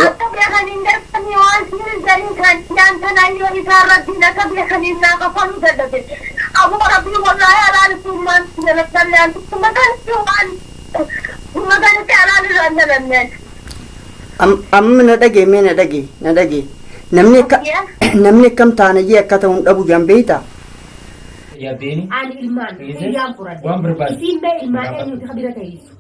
Akka beekaniin darbanii waan siin jedhin kan jaan tanaa yoo isaan rabbiin akka beekaniin naa kafaluu dadhabe. Aboo rabbii wallaahi alaal summaan jalattallee maganitti waan maganitti alaal irraan dalanneen. Amma na dhagee mee na dhagee na dhagee. Namni akka namni akkam taanayyee akka ta'uun dhabu jaan beektaa? Yaaddeeni. Ani ilmaan hiyyaan fudhadhe. Waan barbaadu. Isiin mee ilmaan eenyuti ka bira teessu?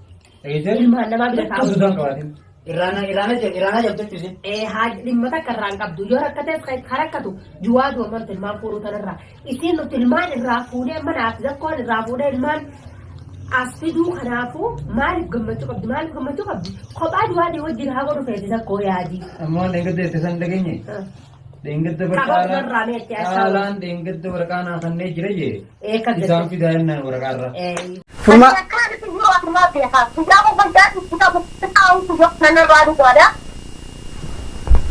Ilmaan namaa bira Akka taa'u. sodaan qabaatin. Irraana irraana irraana jabdu jechuusin. Ee haa dhimma takka irraa hin qabdu. Yoo rakkates kan rakkatu juwaa du'amante ilmaan fuudhuu tanarraa. Isiin nuti ilmaan irraa fuunee manaaf zakkoon irraa fuudhee ilmaan as fiduu kanaafuu maaliif gammachuu qabdi? Maaliif gammachuu qabdi? Kophaa juwaadii wajjin haa godhu feeti zakkoo yaadii. Ammoo dheengadda itti san dhageenye. Dheengadda Qabaa irraa meetti haa caalaan dheengadda waraqaa naa kannee jira jee. Ee kan Isaan fidaa jennaan waraqaa irra. Ee. Furmaa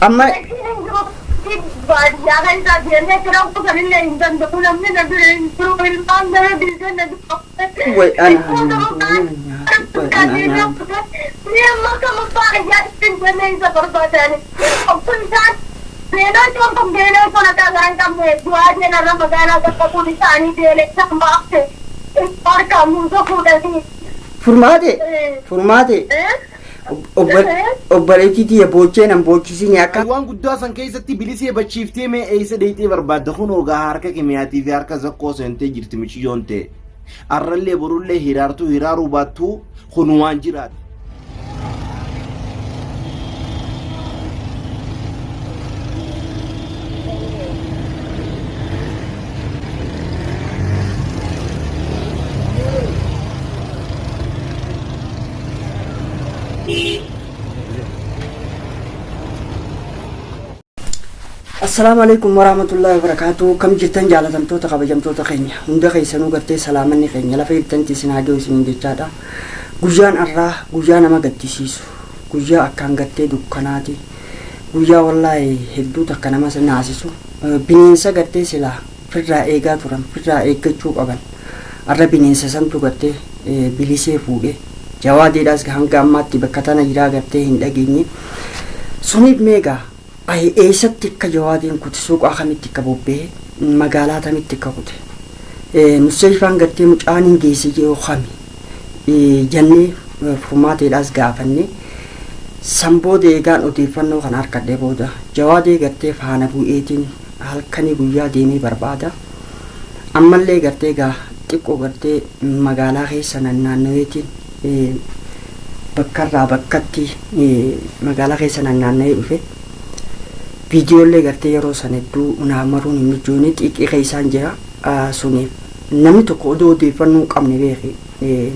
amma Wai, furmaate furmaate obboleettii tiyya boochee nan boochisinii akka Waan guddaa san keessatti bilisee bachiiftee mee eessa dheeyxee barbaadda kun ogaa harka kimiyaatii fi harka zakkoo seentee jirti miciyyoon ta'e. Arrallee borullee hiraartuu hiraaruu baattuu kun waan jiraate. Assalaamu alaikum warahmatullahi wabarakatuh. Kam jirtan jaalatamtoota kabajamtoota keenya hunda keessanuu gartee salaamanni keenya lafa jirtanitti isin haa ga'u isiniin jechaadha. Guyyaan har'aa guyyaa nama gaddisiisu guyyaa akkaan gartee dukkanaati. Guyyaa wallaahi hedduu takka nama naasisu bineensa gartee silaa firraa eegaa turan firraa eeggachuu qaban har'a bineensa santu gartee bilisee fuudhe jawaadeedhaas hanga ammaatti bakka tana jiraa gartee hin dhageenye. Suniif meegaa Ay eessatti akka jawaadeen kute suuqaa kamitti akka bobba'e magaalaa tamitti akka kute Nusseeyfaan gartee mucaan hin geesse jedhu kami jennee furmaateedhaas gaafanne san booda eegaan odeeffannoo kana harkadhee booda jawaadee gartee faana bu'eetiin halkanii guyyaa deemee barbaada ammallee gartee gaa xiqqoo gartee magaalaa keessa naannaweetiin bakkarraa bakkatti magaalaa keessa naanna'ee dhufe viidiyoollee gartee yeroo san hedduu naa maruun hin mijoone xiiqii keessaan jira suniif namni tokko odoo odeeffannoo hin qabne beeke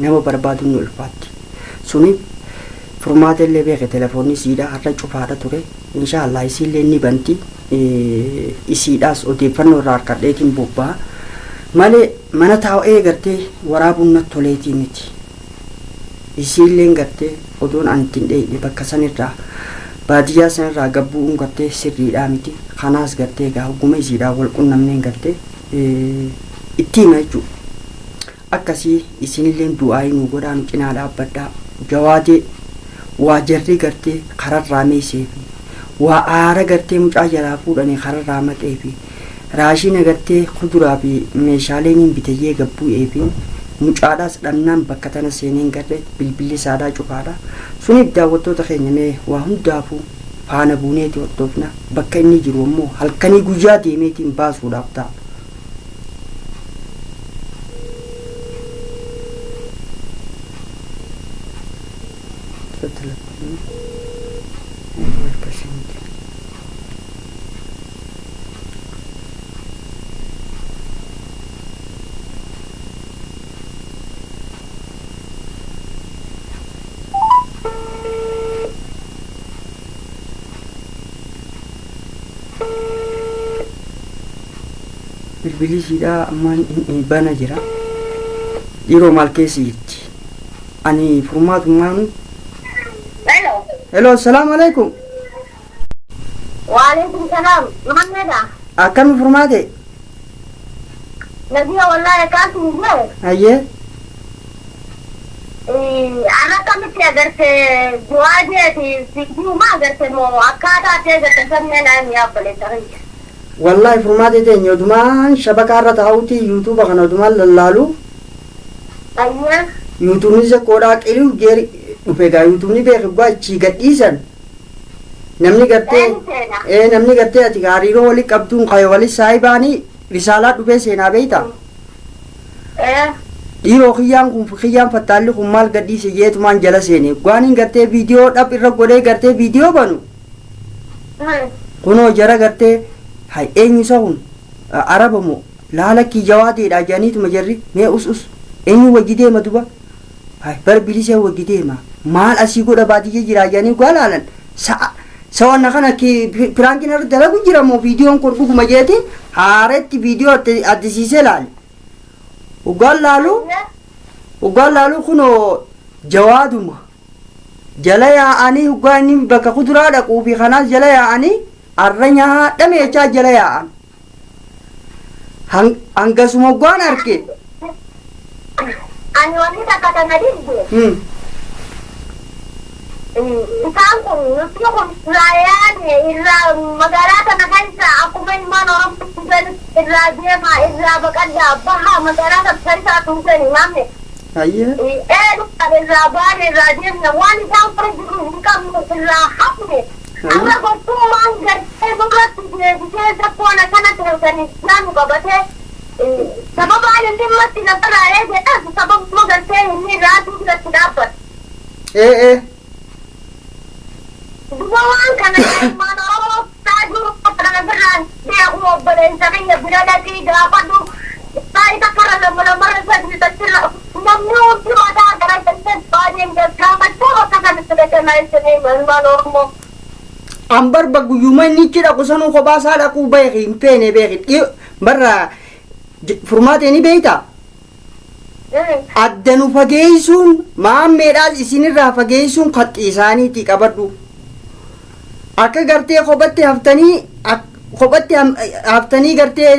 nama barbaaduun ni ulfaatti suniif furmaata illee beeke telefoonni isiidha har'a cufaadha ture inshaallah isiillee ni banti isiidhaas odeeffannoo irraa harkadheetiin bobba'a malee mana taa'ee gartee waraabuun natti toleetii miti. Isiilleen gartee odoon ani ittiin dheeyne bakka sanirraa baadiyyaa sanirraa gabbu'uun gartee sirriidhaa miti. Kanaas gartee egaa hogguma isiidhaan wal qunnamneen gartee itti hima jechuudha. Akkasii isinilleen du'aayii nuu godhaa nu cinaa dhaabbadhaa. Jawaadee waa jarri gartee kararraa meesee fi waa aara gartee mucaa jalaa fuudhanii kararraa maqee fi raashina gartee kuduraa fi meeshaalee niin bitayyee gabbu'ee fi mucaadhaas dhabnaan bakka tana seeneen garre bilbilli isaadhaa cufaadha. Suniif daawwattoota keenya mee waa hundaafuu faana buuneeti hordofna bakka inni jiru ammoo halkanii guyyaa deemeetiin baasuudhaaf ta'a. Bilbilli isiidhaa ammaan bana jira. Dhiiroo maal keessa jirti? Ani furmaatummaan. Hello. Hello, assalaamu alaikum. Waalaikum salaam. Maammeedha. Akkami furmaate? Nabiya wallahi kaasuu jee. Hayyee. Ana akkamitti agarte du'aa jeeti siyyuma agarte moo akkaataa ta'e agarte sabnee naan yaabbalee ta'e. Wallahi furmaatee teenya odumaan shabakaa irra taa'uuti yuutuuba kana odumaan lallaalu. Ayyee. Yuutuubni zakkoodhaa qiliu jeeri dhufe gaa yuutuubni beeku gaa achii gadhiisan. Namni gartee ee namni gartee ati hariiroo walii qabduun kayo walii saayibaanii risaalaa dhufee seenaa beeyta. Dhiiroo kiyyaan kun kiyyaan fattaalli kun maal gadhiise jeetumaan jala seene. Gaaniin gartee viidiyoo dhab irra godhee gartee viidiyoo banu. Kunoo jara gartee hay eenyu isa kun araba moo laala kiyyawaateedha jedhaniituma jarri mee us us eenyu wajji deema duba hay bar bilisee wajji deema maal asii godha baadiyya jira jedhanii gaa laalan sa'a sawanna kana piraankiin irra dalagu jira moo viidiyoon kun dhuguma jeeti haaretti viidiyoo addisiisee laale ugaan laalu kunoo jawaaduma jala yaa'anii ugaa inni bakka kuduraa dhaquu fi kanaas jala yaa'anii arra nyaadhame jechaa jala yaa'an hangasuma ugaan arge. Ani wanni takka tana dibde. Isaan kun nuti kun raayaan irraa magaalaa kana keessa akkuma ilmaan Oromoo irraa deemaa irraa baqadhaa bahaa magaalaa kana keessa tuutanii maamne. Hayyee. Ee irraa baane irraa deemna waan isaan fara jiru hin qabnu irraa hafne. Amma gochummaan gartee nurratti deebisee zakkoona kana ta'anii naanu qabatee sababaan inni matti nafarraa eegeedhaas sababuma gartee inni raatuu biratti dhaabbata. Ee ee. Duba waan kana ilmaan Oromoo taajuu kana birraan beeku obboleessa kiyya bira dhaqii gaafadhu taa'ii takka lama lamarra sadii tachirra namni hundi mataa gara galtee baay'een gaafachuu bakka kanatti dhaqanaa isinii ilmaan Oromoo. An barba guyyuma inni ichi dhaqu sanuu kophaa isaa dhaquu beeki hin feene beeki barra furmaatee ni beeyta. Adda nu fageessuun maammeedhaas isinirraa fageessuun kaxxi isaaniitii qabadhu. Akka gartee kophatti haftanii kophatti haftanii gartee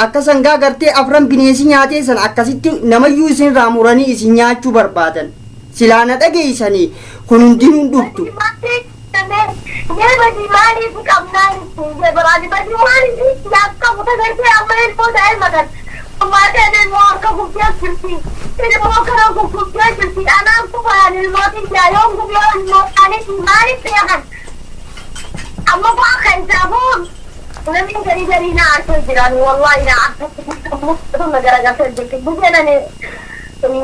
akka sangaa gartee afran bineensi nyaatee san akkasitti namayyuu isinirraa muranii isin nyaachuu barbaadan. Silaa na dhageessanii kun hundinuu hin dhuftu. Mee badii maaliif qabnaa baraani badii maaliif qabu tagartee amma ilmoo daa'ima kan ammaa ilmoo harka gubbee jirti ilmoo kana gubbee jirti anaan kufaan ilmootiin jaayoon gubbee ilmoo isaaniif maaliif beekan amma bu'aa kan isaafuu namni garii garii na arsee jiran wallahi na arsee na garagaltee jirti bujeenani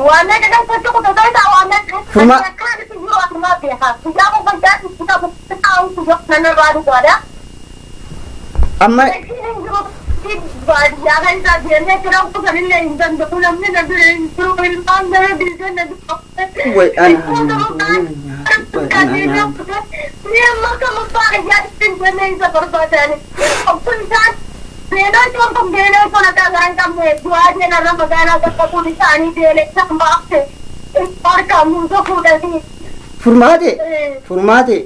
waan na dhaqan tokko ta'e waan na Amma Wai ana Furmaate furmaate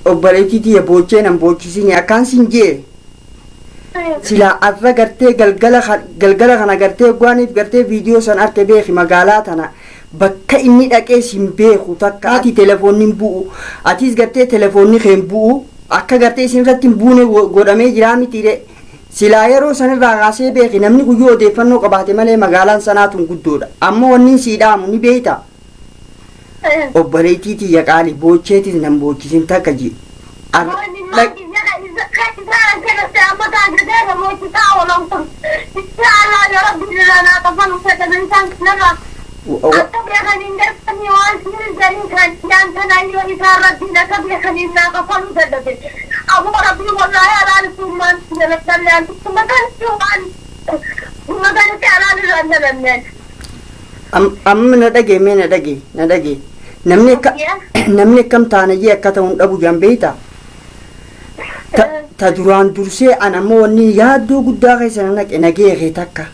obboleettii tiyya boochee nan boochisin akkaan sin jee silaa arra gartee galgala kana gartee gwaaniif gartee viidiyoo san arte beeki magaalaa tana bakka inni dhaqee sin beeku takka ati telefoonni hin bu'u atis gartee telefoonni kee hin bu'u akka gartee isin irratti hin buune godhamee jiraa miti silaa yeroo sanirraa kaasee beeki namni guyyoo odeeffannoo qabaate malee magaalaan sanaa tun guddoodha amma wanni sii dhaamu ni beeyta. Obboleettii tiyya qaali boocheetis nan boochisin takka ji. Amma na dhagee mee na dhagee na dhagee namni akkam taana jee akka ta'uun dhabu jaan beeyta. Ta duraan dursee an ammoo wanni yaaddoo guddaa keessa na naqe nagee kee takka.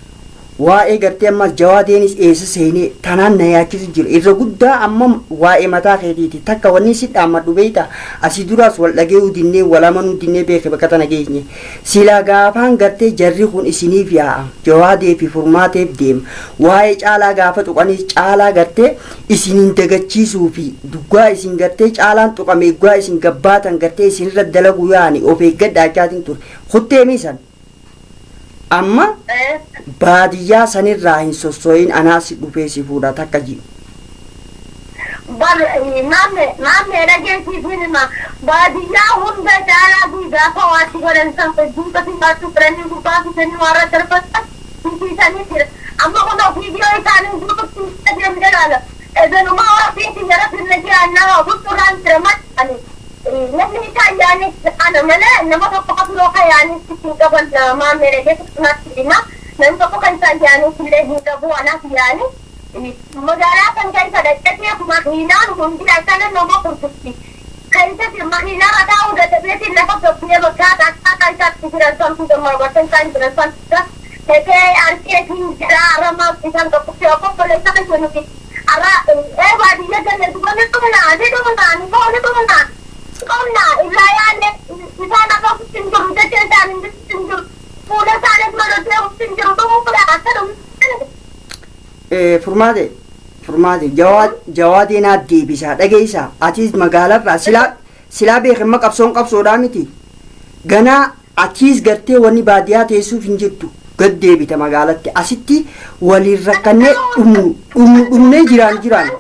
Waa'ee gartee ammas Jawaadeenis eessa seenee tanaan na yaachisu jira. Irra guddaa amma waa'ee mataa keetiiti. Takka wanni si dhaammadhu beeyta, asii duraas wal dhageeyuu dinnee, wal amanuu dinnee beeke bakka tana geenye. Silaa gaafaan gartee jarri kun isiniif yaa'a, Jawaadee fi Furmaateef deema, waa'ee Caalaa gaafa tuqaniis caalaa gartee isinin dagachiisuu fi duggaa isin gartee Caalaan tuqame iggaa isin gabbaatan gartee isinirra dalagu yaani of eeggadhaa jechaatiin ture. Kutteemii san. Amma baadiyyaa sanirraa hin sosso'in, anaa si dhufee si fuudha takka ji. Bar maamme, maamme, dhageessiisin hima, baadiyyaa hunda caalaa fi gaafa waatti godhan san duuka si baachuu fedhanii gurbaa fidanii waan irra darbatan himsiisanii jira. Amma kunoo viidiyoo isaanii guututti deemnee ilaala. Ezanumaa rabbiin kiyya rabbiin na jiraannaa huccuurraan jira malee namni isaan yaanis ana malee nama tokko ka biroo ka yaanis hin qaban. Maammee, dhageessitti hima, namni tokko kan isaan yaanis illee hin qabu. Anaaf yaani magaalaa kan keessa dhaqxee makiinaan hundi akkana nama kurkutti. Keessatti makiinaa irra taa'uu dadhabeetiin lafa gabbee bakka akkaataa isaatti jiran san hunda, bakka isaan jiran san hunda dhaqee arkeetiin jira. Aramaa isaan tokkotti obboleessa kan nuti arra ee baadiyyaa galee duba ni dhumna, ni dhumna, ni boo ni dhumna dhumna irraa yaanne. Isaan akka ofitti hin jiru jecha isaan hin jiru, fuula isaanii dura deemutti hin jiru, dhumuudha akka dhumne. Furmaate, Furmaate, Jawaadee naa deebisaa, dhageessaa. Atis magaalarraa silaa silaa beekamma qabsoon qabsoodhaa miti. Ganaa atiis gartee wanni baadiyyaa teessuuf hin jirtu, gad deebita magaalatti. Asitti waliin rakkannee dhumnu dhumnu dhumnee jiraan jiraan.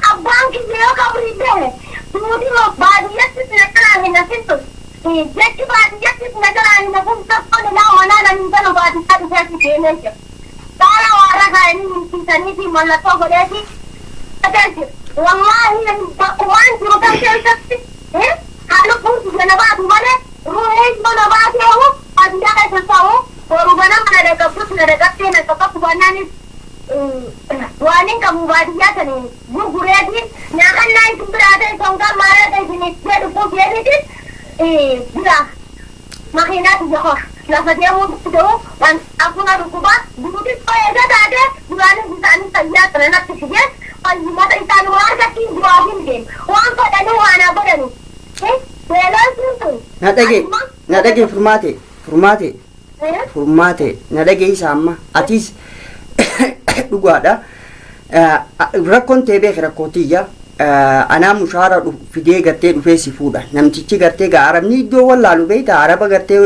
Abbaan kiyya yoo qabrii gahe duudima baadiyyattis na jalaa hin hafintu, jechi baadiyyattis na jalaa hin hafin tokkoon ilaa manaa nan hin galu. Baadiyyaa dhufeeti deemee jira. Saala warra kaa'anii himsiisanii fi mallattoo godheeti jira. Wallaahi waan jiru kan keessatti haa lubbuun kiyya na baatu malee ruuhiin yoo na baateehu baadiyyaa keessa ta'u boru ganama na dhaqabdus na dhaqabdee na qaqqabdu baannaanis waan hin qabu baadiyyaa sanii gurgureetiin nyaaqannaa isin biraa ta'e songaan maaraa ta'e isin jedhu fuudheetiitiin bira makiinaa tiyya kor lafa deemuu danda'u waan afuna dhukkuba duuti eega taate duraanis isaanii fayyaa kana natti fidee fayyumata isaanii waan harkattiin du'aaf hin deemu, waan fedhanii waan haa godhani beelaan sun. Na dhage, na dhage, Furmaate, Furmaate, Furmaate, na dhageessa. Amma atis dhugaadha. Rakkoon ta'e beeke rakkootiyya. Anaa mushaara fidee gartee dhufee si fuudha. Namtichi gartee gaa arabni iddoo wallaalu beekta, araba gartee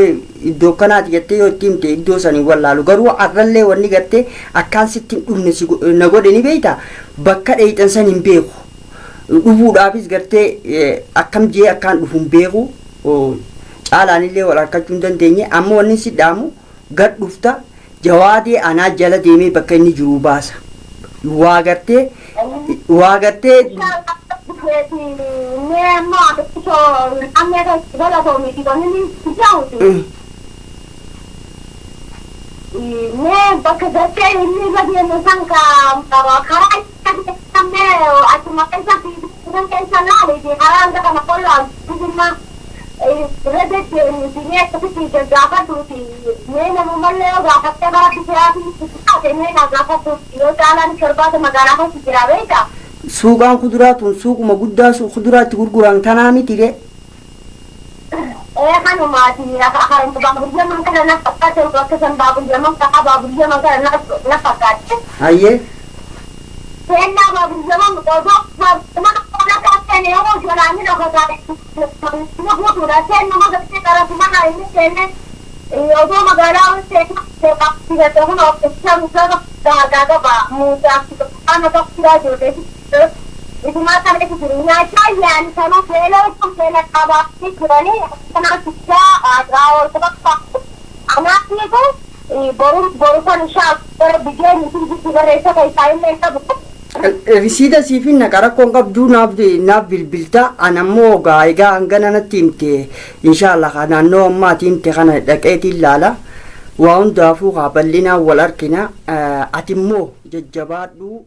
iddoo kanaati jettee yoo itti himte iddoo sanii wallaalu. Garuu arrallee wanni gartee akkaan sitti hin dhufne si na godhe ni beekta, bakka dheeyxan san hin beeku. Dhufuudhaafis gartee akkam jee akkaan dhufu hin beeku. Caalaanillee wal harkachuu hin dandeenye. Amma wanni si dhaamu, gad dhufta, Jawaadee anaa jala deemee bakka inni jiru baasa. Waa gartee waa gartee. Mee amma amma galatoomi wanni ni mee bakka gartee inni irra deemu san ka karaa mee achuma keessa fiigan keessa laali fi karaa hanga kana qollaan dhuguma irra deddeemuuti, mee akkasitti gaggaafadhuuti, mee namumallee yoo gaafattee bara bisiraatii taate mee na gaafadhuuti, yoo caalaan barbaade magaalaa keessa jira beektaa. Suuqaan kuduraa tun suuquma guddaa kuduraatti gurguran tanaa miti re? Ee, kanumaati. Baabur Yaman kana na fakkaate, bakka san Baabur Yaman ka'a, Baabur Yaman kana na fakkaate. Hayyee. Seennaa Baabur Yaman osoo Baabur Yaman kana kaatteen yoo jalaanii dhokataa guutuudha. Seennuma gartee qarasuma haa inni seenne osoo magaalaa ol seenne qabsiifate kun of harkaa qaba. Muusaa qaama tokko jiraa ijoollee isumaa kana jiru nyaachaa yaani sanuu beela sun beela qabaatanii jiranii kanaaf ijaa ol bakka anaafiitu boru boru san inshaa rabbi jeeni isin barreessa keessaa illee qabu. Risiida siifin naqa, rakkoon qabduu, naaf bilbilta. An ammoo gaa egaa hangana natti himte, inshaallah naannoo ammaati himte kana dhaqeetiin laala. Waa hundaafuu haa bal'inaan wal argina. Ati immoo jajjabaadhu.